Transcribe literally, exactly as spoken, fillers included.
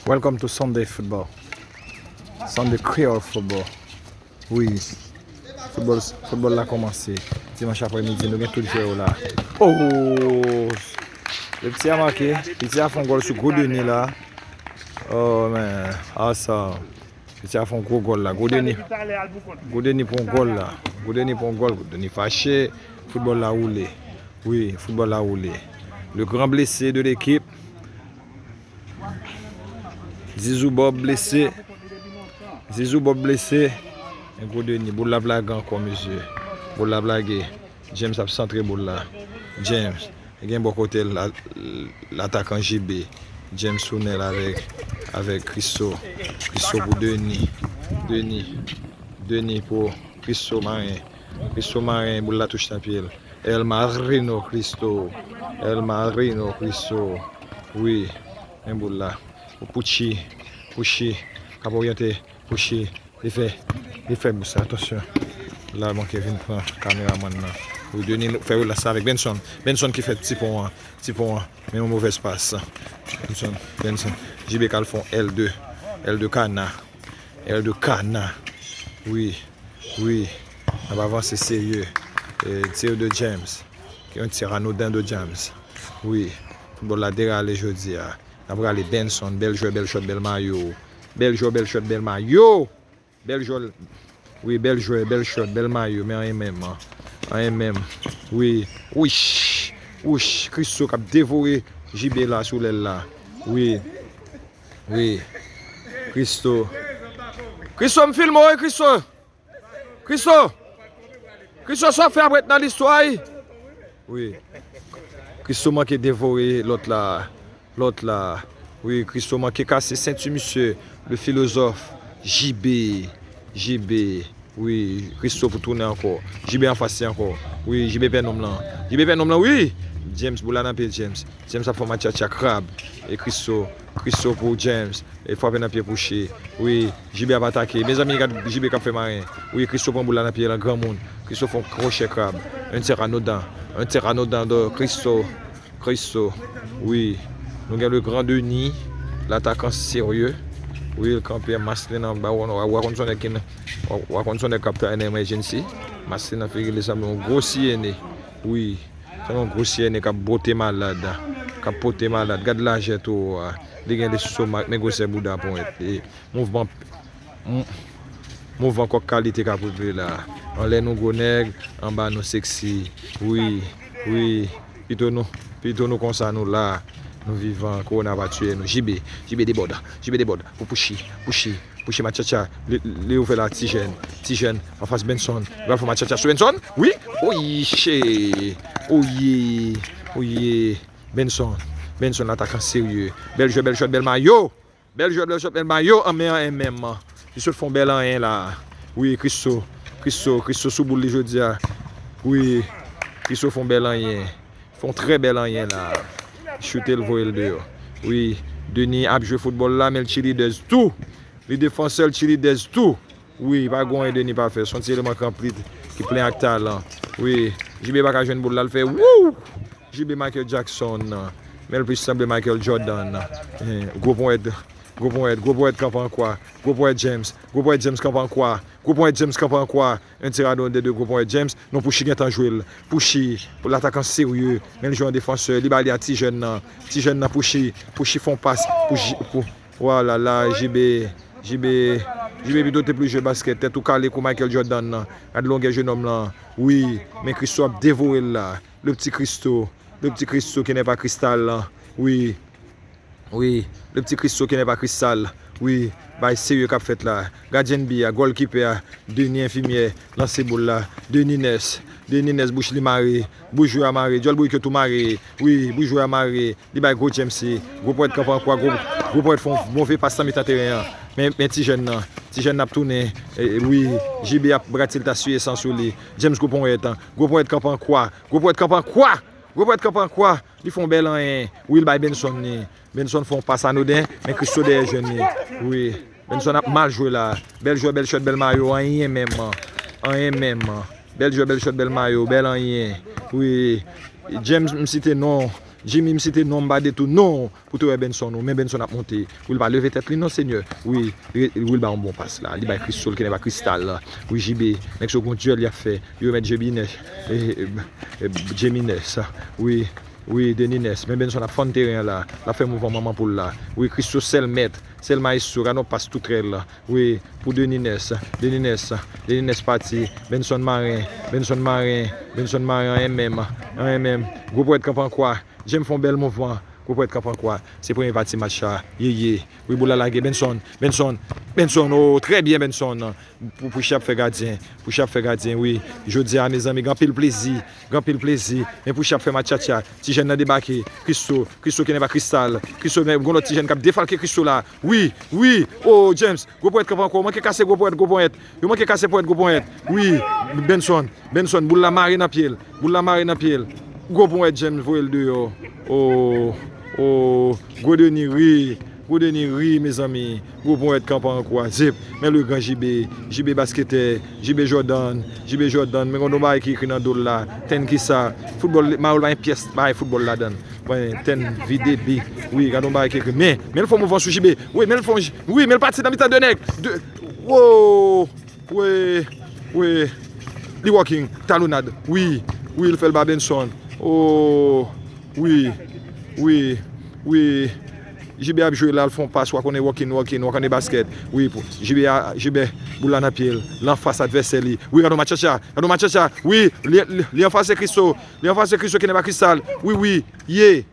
Welcome to Sunday football. Sunday Creole football. Wi. Football, football la kòmanse. Dimanch aprèmidi, nou gen tout jwè yo la. Oh! Le piti a make. Piti a fè yon gòl sou gwo Denis la. Oh, man. Awesome. Piti a fè yon gwo gòl la. Gwo Denis. Gwo Denis pran yon gòl la. Gwo Denis pran yon gòl. Gwo Denis fache. Football la woule. Wi, football la woule. Le grand blessé de l'équipe. Zizou Bob blese. Zizou Bob blese. Men gwo Denis, boul la ap lage ankò, mesye. Boul la ap lage. James ap santre boul la. James. Gen bò kote l, la, latakan J B. James Sounel avèk, avèk Christo. Christo pou Denis. Denis. Denis pou Christo Maren. Christo Maren, boul la touche nan pye l. El Marino Christo. El Marino Christo. Wi, men boul la. Pou Pucci. Pucci. K ap oryante. Pucci. Li fè. Li fè bous la. Atansyon. La, manke vin pran kameramann nan. Wi, Denis fè relas la avèk Benson. Benson ki fè ti pon an. Ti pon an. Men yon movèz pas. Benson. Benson. J B k al fè yon L de. L de kana. L de kana. Wi. Wi, n ap avanse serye. E, tir de James. Ki yon tir anoden de James. Wi, foutbòl la derale jodi a. N ap rale Benson, bèl jwè, bèl chòt, bèl mayo. Bèl jwè, bèl chòt, bèl mayo. Bèl jwè. Wi, bèl jwè, bèl chòt, bèl mayo, men anyen menm. Anyen menm. Wi, wouch. Wouch, Christo k ap devore J B la sou lèl la. Wi. Wi. Christo. Christo, m filme w, wi, Christo. Christo! Christo, sa w fè ap ret nan listwa, wi. Wi. Christo manke devore lòt la. Lòt la. Wi, Christo manke kase senti misye. Le philosophe. J B. J B. Wi, Christo pou tounen ankò. J B anfas li ankò. Wi, J B pè nonm lan. J B pè nonm lan, wi! James, boul la nan pye James. James ap fè matchatcha krab. E Christo. Christo pou James. E frape nan pye Pucci. Wi, J B ap atake. Mezanmi, gad J B k ap fè maren. Wi, Christo pran boul la nan pye l an granmoun. Christo fè yon kwochè krab. Un tir anodin. Un tir anodin de Christo. Christo. Wi. Nou gen le grand Denis. Latakan serye. Wi, l kanpe an mas li nan bawon. W a konn se yon nèg ki nan, w a konn se yon nèg k ap travay nan emergency. Mas li nan figi li sanble yon gwo siyene. Wi. Sa yon gwo siyene k ap bwote malad. K ap pote malad. Gad lajè towo a. Li gen lestomak, men gwosè bouda ponyèt. E mouvman, mou-, mouvman kòk kalite k ap rive la. Anlè nou gwo nèg, anba nou seksi. Wi, wi. Pito nou, pito nou konsa nou la. Nou vivan, kowona pa tiye nou. J B, J B debòd. J B debòd. Pou Pucci, Pucci. Pucci matchatcha, li, li ouvè la Tijèn. Tijèn anfas Benson. Li pral fè matchatcha sou Benson. Wi. Oye. Oye. Oye. Benson. Benson latakan serye. Bèl jwè, bèl chòt, bèl mayo. Bèl jwè, bèl chòt, bèl mayo. An men an, an men an. Li sot fè yon bèl anyen la. Wi, Christo. Christo, Christo sou boul li jodi a. Wi. Christo fè yon bèl anyen. Fè yon trè bèl anyen la. Choute l, voye l deyò. Wi, Denis ap jwe foutbòl la, men l cheerleaders tou. Li defansè, l cheerleaders tou. Wi, pa gen anyen Denis pa fè. Se yon ti eleman k ranpli, ki plen ak talan. Wi, J B pa ka jwenn boul la, l fè wouw! J B Michael Jackson. Men l plis sanble Michael Jordan. Eh, gwo ponyèt, gwo ponyèt, gwo ponyèt kanpe an kwa. Gwo ponyèt James. Gwo ponyèt James kanpe an kwa. Gwo ponyèt James kanpe an kwa. Un tir anodin de gwo ponyèt James. Non, Pucci gentan jwe l. Pucci, pou latakan serye. Men l jwe an defansè. Li ba li a ti jèn nan. Ti jèn nan Pucci. Pucci fè yon pas. Pucci, pou, wala la, J B. J B. J B pito te plis jwe baskèt. Tèt ou kale kou Michael Jordan nan. Gad longè jenòm lan. Wi. Men Christo ap devore l la. Le petit Christo. Le petit Christo ki n'est pas Cristal lan. Wi. Wi, le petit Christo qui n'est pas Cristal. Wi, bay serye k ap fèt la. Gadyen bi a, gòlkipè a, Denis enfimyè, lanse boul la. Denis Nès, Denis Nès, bouch li mare, bouch jwè a mare, djòl bourik yo tou mare. Wi, bouch jwè a mare, li bay gwo James, gwo ponyèt kanpe an kwa, gwo, gwo ponyèt fè yon move pas nan mitan teren an. Men, men ti jèn nan, ti jèn nan ap tounen, e, e, wi, J B ap bratil ta siye san sou li. James gwo ponyèt an, gwo ponyèt kanpe an kwa, gwo ponyèt kanpe an kwa, gwo ponyèt kanpe an kwa. Li fè yon bèl anyen. Wi, l bay Benson li. Benson fè yon pas anoden, men Christo dèyè jwenn li. Wi. Benson ap mal jwe la. Bèl jwè, bèl chòt, bèl mayo. Anyen menm. Anyen menm. Bèl jwè, bèl chòt, bèl mayo. Bèl anyen. Wi. James, m site non. Jimmy, m site non, m pa detounen w pou te wè Benson ou, men Benson ap monte. Wi, l pa leve tèt li non, Senyè. Wi, li, wi, l ba yon bon pas la. Li bay Christo, l kenbe ba Cristal la. Wi, J B, nèg se yon dyèl y ap fè. Yo remèt Jemines, eh, eh, eh, Jemines. Wi, wi, Denines. Men Benson ap fann teren an la. L ap fè mouvman manman poul la. Wi, Christo sèl mèt, sèl maestro. Gade yon pas tou trèl la. Wi, pou Denines, Denines, Denines pati, Benson Maren, Benson Maren, Benson Maren, anyen menm, anyen menm. Gwo pwèt kanpe an kwa, James fè yon bèl mouvman, gwo pwèt kanpe an kwa. Se premye pati match la, ye ye. Wi, boul la lage, Benson, Benson, Benson, o, trè byen Benson. Pou, pou Chap fè gadyen, pou Chap fè gadyen, wi. Jodi a, mezanmi, gen anpil plezi, gen anpil plezi. Men pou Chap fè match tchatcha, ti jèn nan debake, Christo, Christo kenbe ba Cristal, Christo, men gon lòt ti jèn k ap defalke Christo la. Wi, wi, o, James, gwo ponyèt kanpe ankò, manke kase gwo ponyèt, gwo ponyèt. Yo manke kase ponyèt, gwo ponyèt. Wi, Benson, Benson, boul la mare nan pye l, boul la mare nan pye l. Gwo ponyèt, James voye l deyò. O, o, gwo Deni ri, gwo Deni ri, mezanmi. Gwo ponyèt kanpe ankò, zip. Men le gran J B, J B basketè, J B Jordan, J B Jordan. Men gon bagay ki ekri nan do l la. Tenn kisa? Foutbòl, mayo l pa gen pyès bagay foutbòl ladan l. Mwen, tenn vide bi. Wi, gade yon bagay ki ekri. Men, men l fè yon mouvman sou J B. Wi, men l fè yon, wi, men l pati nan mitan de nèg. De, wo! Wi, wi. Li walking, talonnad. Wi, wi, l fè l ba Benson. O, wi, wi, wi. J B ap jwe la, l fè yon pas, w a konnen walking, walking, w a konnen baskèt. Wi, pou, J B a, J B, boul la nan pye l, l anfas advèsè li. Wi, gade yon match tchatcha, gade yon match tchatcha. Wi, li, li, li anfase Christo, li anfase Christo ki nan ba Cristal. Wi, wi, ye.